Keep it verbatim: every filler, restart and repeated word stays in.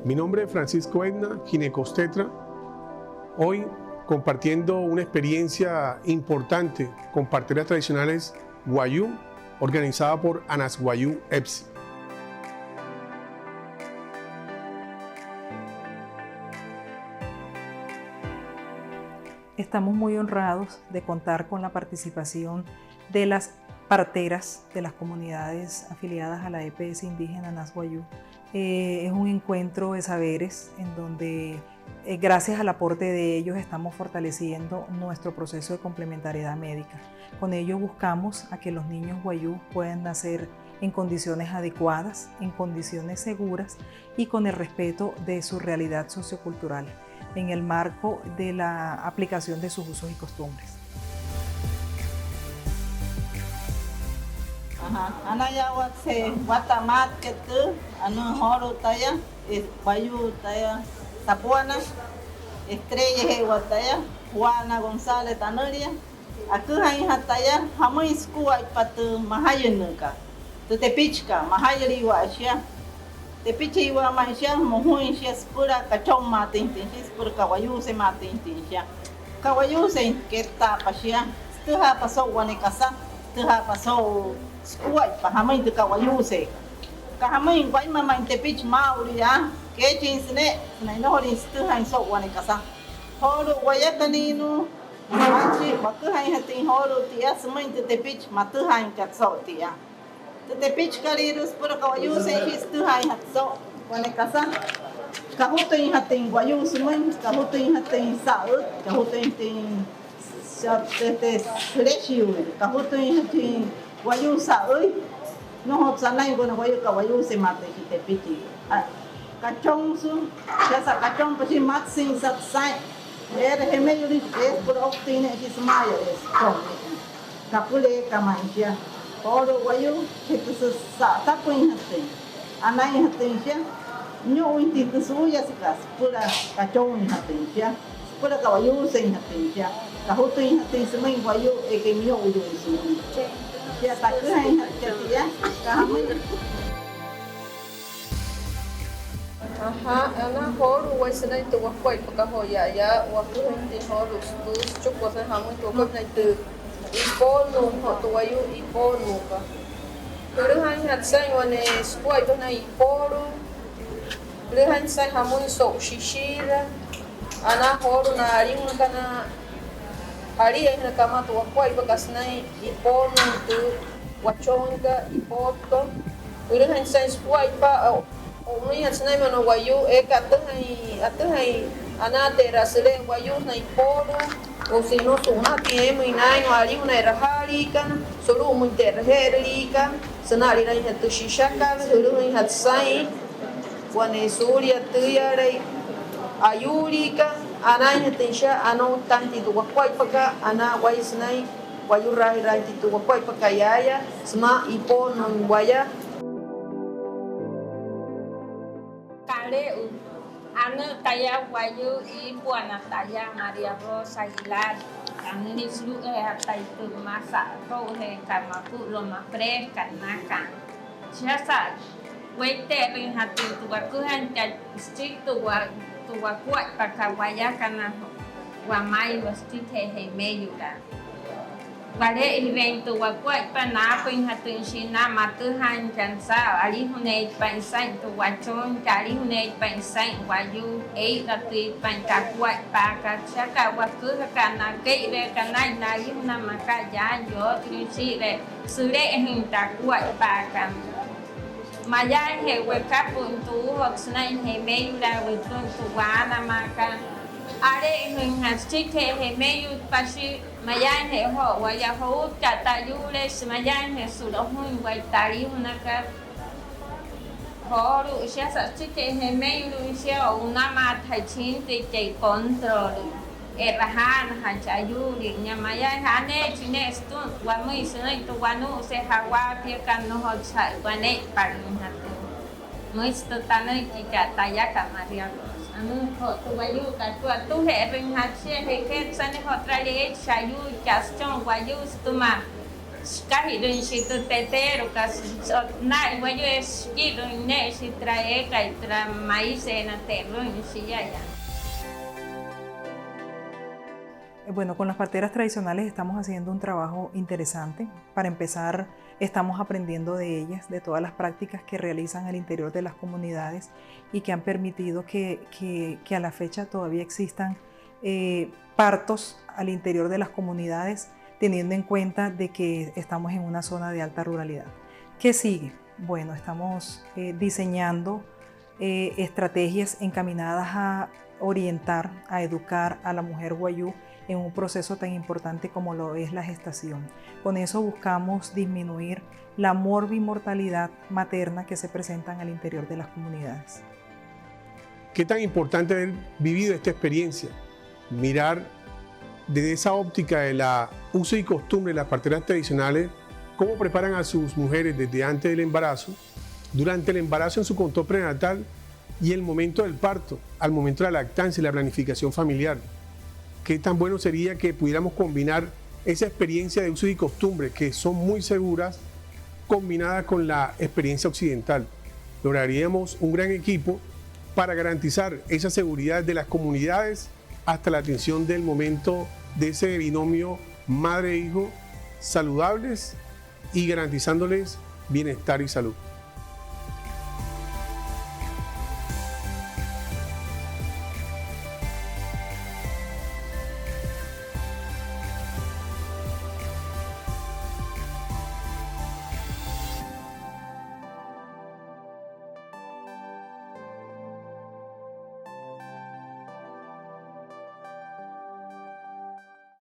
Mi nombre es Francisco Edna, ginecoobstetra. Hoy compartiendo una experiencia importante con parteras tradicionales wayuu, organizada por Anas Wayuu EPSI. Estamos muy honrados de contar con la participación de las parteras de las comunidades afiliadas a la EPS indígena Anas Wayuu. Eh, es un encuentro de saberes en donde, eh, gracias al aporte de ellos, estamos fortaleciendo nuestro proceso de complementariedad médica. Con ello buscamos a que los niños wayuu puedan nacer en condiciones adecuadas, en condiciones seguras y con el respeto de su realidad sociocultural, en el marco de la aplicación de sus usos y costumbres. Ajá. Anayaawatse watta maatkat tü, anuu joolu'u taya, eh, wayuu taya, Sapuana, Estrella, je'ewat taya, Juana González tanülia. Aküjainjatü taya jamüin sukuaippa tü majayünnüükat, tü tepichikat, majayüliiwa'a shia. Tepichiiwa'a ma'i shia, mojuin shia süpüla kachonmaatüinjatüin shia, süpüla ka'wayuusemaatüinjatüin shia. Ka'wayuusein kettaapa shia, sütüjaapa so'u wane kasa, sütüjaapa so'u sukuaippa jamüin tü ka'wayuuseekat. Aka jamüin wainma ma'i tepichi maa'ulu yaa, keechin süne'e sünain nnojolüin sütüjain so'u wane kasa. Joolu'u wayakaniinnuu, achi waküjainjatüin joolu'u tia sümüin tü tepichi matüjaainkat so'u tia. Tü tepichikalüirua süpüla ka'wayuusein shia sütüjaainjatü so'u wane kasa, kajutüinjatüin wayuu sümüin, kajutüinjatüin sa'üt, kajutüinjatüin sü-, este, süleshi, kajutüinjatüin wayuu sa'üi. Nnojotsü anain wane wayuu ka'wayuusemaatüin shia tepichi. A, kachonsü, shiasa kachonpa shia, matsüinsat saa'in. Eere jemeyulüin, eesü süpüla ouktüin ne'e shia süma'aya, eesü süchon ne'e. Kapüleeka ma'i shia. Joolu'u wayuu, shia tü sü-, sa'atapüinjatüin, anainjatüin shia, niyu'uinjatüin tü suuyase süpüla kachonjatüin shia, süpüla ka'wayuuseinjatüin shia, kajutüinjatüin sümüin wayuu eekai miyo'uyuuin suulia. Shia taküjainjatkat tia, aka jamüin. Ajaa, anaa joolu'u waya sünain tü wakuaippakat joo yaaya, waküjainjatüin joolu'u sütüma süchikua sünain jamüin tü wakuaippa sünain tü ipoonnuukat, tü wayuu ipoonnuukat. Jülüjainjatü saa'in wane sukuaippa sünain ipoolu'u, jülüjainjatü saa'in jamüin so'u shishiira. Anaa joolu'u na alijunakana, ali'ejünaka amaa tü wakuaippakat sünain ipoonnuukat, tü wachonkat, ipootka. Jülüjainjatü saa'in sukuaippa, o, o'unüinjatü sünainmüin wane wayuu eekai atüjain, atüjain anaate'eraa süle'e wayuu sünain ipoolu'u, o si no su'unajatüin eemüin naainjee alijuna e'rajaaliikana, sulu'umüin tü e'raje'erüliikana, sünalilainjatü tü shishakat, jülüjainjatü saa'in wane suulia tüüyalai ayuuliikana, anainjatüin shia, anouktaainjatüin tü wakuaippakat, anaa waya sünain wayuuraajiraainjatüin tü wakuaippakat yaaya sümaa ipoonnuuin waya. Kale'u, anuu taya wayuu iipuana taya María Rosa Aguilar, anuu nia sulu'ujeejatü taya tü masa ato'ujeekat Maku'lo Maprekat nakan. Shiasa weite'erüinjatüin tü waküjainkat süchiki tü wa-, tü wakuaippakat wayakana wamaiwa süchikijee jemeyulaa. Wale'ejireein tü wakuaippa, naapüinjatüin shia na matüjaainkat saa'u, alijuneeitpain saa'in tü wachonkat, alijuneeitpain saa'in wayuu, ee'iratüitpain tü akuaippaakat. Shiaka waküjakat, na kee'ireekat naa'in na alijuna, maa aka yaa, yootülüin shii'iree süle'ejüin tü akuaippaakat. Mayaainje wekapü'üin tü uujoka sünain jemeyulaa, wetüin tü waanamaakat. Ale'ejüinjatü süchikijee jemeyutpa shia, mayaainje joo waya joutkat tü ayuuleeshi, mayaainje su'lojüin waya tü alijunakat. Joolu'u shiasa süchikijee jemeyulu'uin shia, o'unamaatüjaichi jintüikai control. E'rajaanajaichi ayuulii nia, mayaainje aneechi ne'e sütüma wamüin sünüiki tü wanu'use ja'waapiakana, nnojotsü wane'ipalüinjatü. Müshi tü tanüikikat tayakat María Rosa. Anuu joo tü wayuukat, atüje'erüinjatü shia, jeketsa ne'e joo türa eechi ayuuliikat süchon wayuu sütüma Shikajirüin shii tü teteerukat, so, naa'in wayuu eesü shikirüin ne'e shii türa eekai türa maiseena te'rüin shia yaa. Bueno, con las parteras tradicionales estamos haciendo un trabajo interesante. Para empezar, estamos aprendiendo de ellas, de todas las prácticas que realizan al interior de las comunidades y que han permitido que, que, que a la fecha todavía existan eh, partos al interior de las comunidades, teniendo en cuenta de que estamos en una zona de alta ruralidad. ¿Qué sigue? Bueno, estamos eh, diseñando eh, estrategias encaminadas a orientar, a educar a la mujer wayuu en un proceso tan importante como lo es la gestación. Con eso buscamos disminuir la morbimortalidad materna que se presentan al interior de las comunidades. ¿Qué tan importante haber vivido esta experiencia? Mirar desde esa óptica de la uso y costumbre de las parteras tradicionales, cómo preparan a sus mujeres desde antes del embarazo, durante el embarazo en su control prenatal y el momento del parto, al momento de la lactancia y la planificación familiar. Qué tan bueno sería que pudiéramos combinar esa experiencia de usos y costumbres que son muy seguras combinada con la experiencia occidental. Lograríamos un gran equipo para garantizar esa seguridad de las comunidades hasta la atención del momento de ese binomio madre-hijo saludables y garantizándoles bienestar y salud.